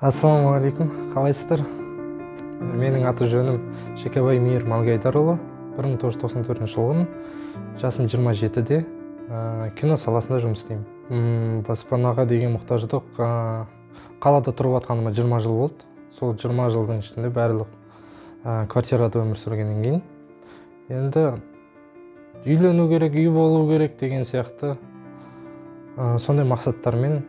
Ассалаумағалейкум, қалайсыздар? Менің аты жөнім Шекебай Мейір Малгайдарұлы, 1994 жылғымын, жасым 27-де, кино саласында жұмыс істеймін. Баспанаға деген мұқтаждық, қалада тұрып жатқаныма 20 жыл болды. Сол 20 жылдың ішінде барлық квартирада өмір сүргеннен кейін енді үйлену керек, үй болу керек деген сияқты, сондай мақсаттармен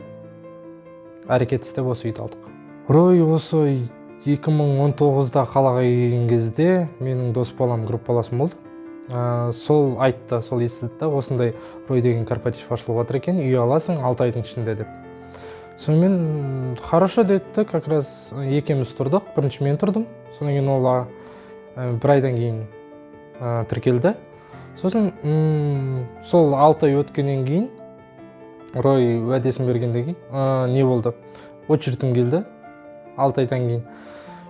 әрекет істеп, осы үйді алдық. Рой осы 2019-да қалаға келген кезде менің дос балам, группаласым болды. Сол айтты, сол естіді да, осындай Рой деген корпоратив ашылып жатыр екен, үй аласың 6 айдың ішінде деп. Сонымен хорошо деді да, как раз екеуміз тұрдық. Бірінші мен тұрдым, содан кейін ол бір айдан кейін тіркелді. Сосын сол 6 ай өткеннен кейін, Рой уәдесін бергеннен кейін, не болды, очередім келді. 6 айдан кейін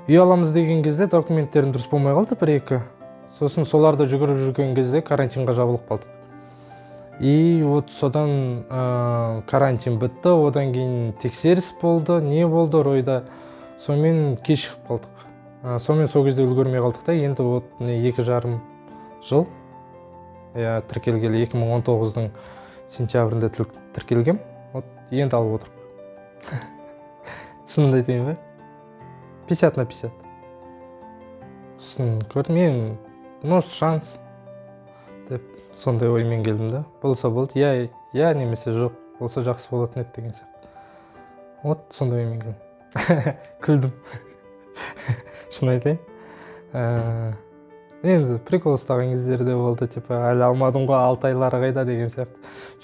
үй аламыз деген кезде документтерім дұрыс болмай қалды бір екі. Сосын соларды жүгіріп жүрген кезде карантинға жабылып қалдық. И вот содан карантин бітті, одан кейін тексеріс болды, не болды Ройда, сонымен кешігіп қалдық. Сонымен сол кезде үлгермей қалдық та. Енді вот міне, 2,5 жыл, иә, тіркелгелі, 2019-дың сентябрінде тіркелгем. Вот енді алып отырмық. Шынымды айтайын ба, 50 на 50. Сосын көрдім мен, может, шанс деп сондай оймен келдім да. Болса болды, иә немесе жоқ болса, жақсы болатын еді деген сияқты. Вот сондай оймен келдім. Күлдім, шын айтайын. Енді прикол ұстаған кездер де болды, типа әлі алмадым ғой, 6 айлары қайда деген сияқты.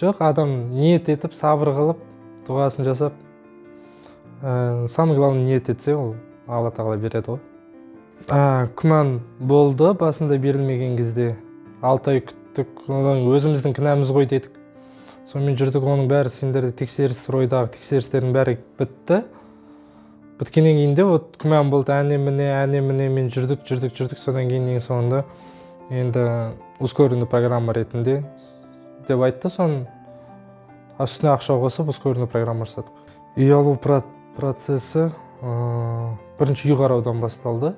Жоқ, адам ниет етіп, сабыр қылып, дұғасын жасап, самый главный ниет етсе, ол Алла Тағала береді ғой. Күмән болды басында берілмеген кезде. 6 ай күттік, одан өзіміздің кінәміз ғой дедік. Сонымен жүрдік, оның бәрі сендерде тексеріс, Ройдағы тексерістердің бәрі бітті. Біткеннен кейін де вот күмән болды, әне міне, әне міне мен жүрдік, жүрдік, жүрдік. Содан кейін ең соңында енді ускоренный программа ретінде деп айтты. Соны үстіне ақша қосып, ускоренный программа жасадық. Үй алу процесі бірінші үй қараудан басталды.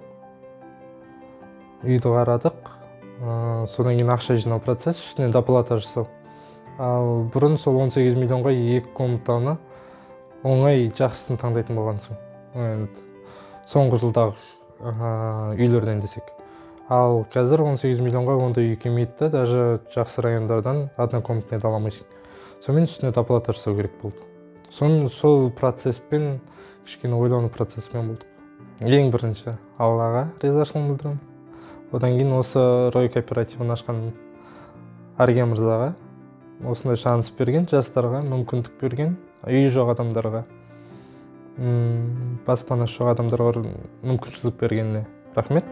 Үйді қарадық, содан кейін ақша жинау процесі, үстіне доплата жасау. Ал бұрын сол 18 миллионға екі комнатаны оңай, жақсысын таңдайтын болғансың енді соңғы жылдағы үйлерден десек. Ал қазір 18 миллионға ондай үй келмейді да, даже жақсы райондардан однокомнатный да ала алмайсың. Сонымен үстіне доплата жасау керек болды. Сонымен сол процесспен, кішкене ойлану процесімен болдық. Ең бірінші Аллаға ризашылығымды білдіремін. Одан кейін осы Рой кооперативін ашқан Арген мырзаға, осындай шанс берген, жастарға мүмкіндік берген, үйі жоқ адамдарға, баспанасы жоқ адамдарға мүмкіншілік бергеніне рахмет.